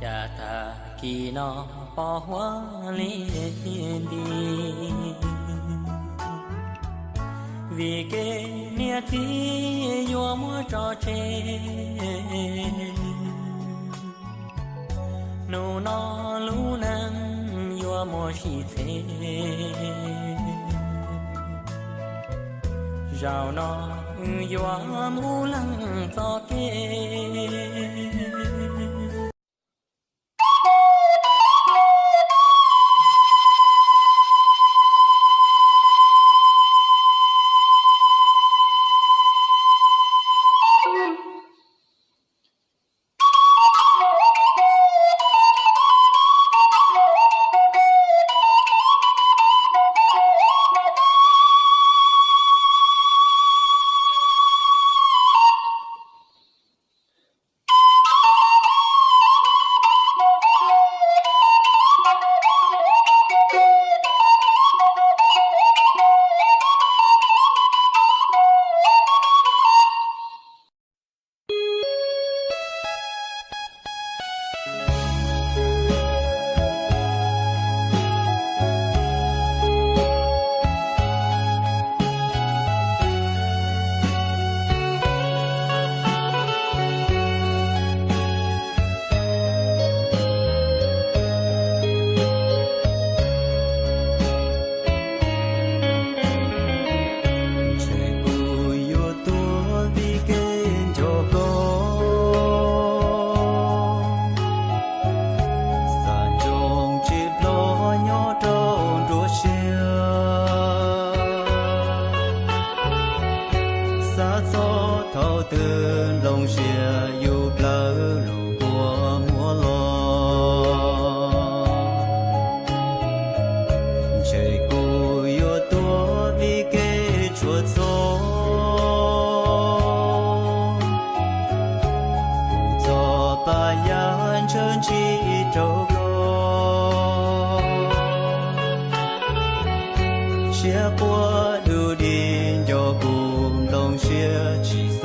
Cas tag kis no pos huab li nti, vim kev niam txiv yuav muab tso tseg. Hnub no lub neej yuav muaj sim txhe, zaum no wb yuav mus leej txoj kev. Ntshe kuv yuav tuag vim kev nco koj, xav ntsoov tsis ploj nyob rau nruab siab. Xav txog thaum twg nplooj siab yus plawv lub kua muag los. Ntshe kuv yuav tuag vim kev tshua txog, kuv txoj pa yaj ntshaw ntshis rau koj. Siab quaj du dig nco kuv nplooj siab tsis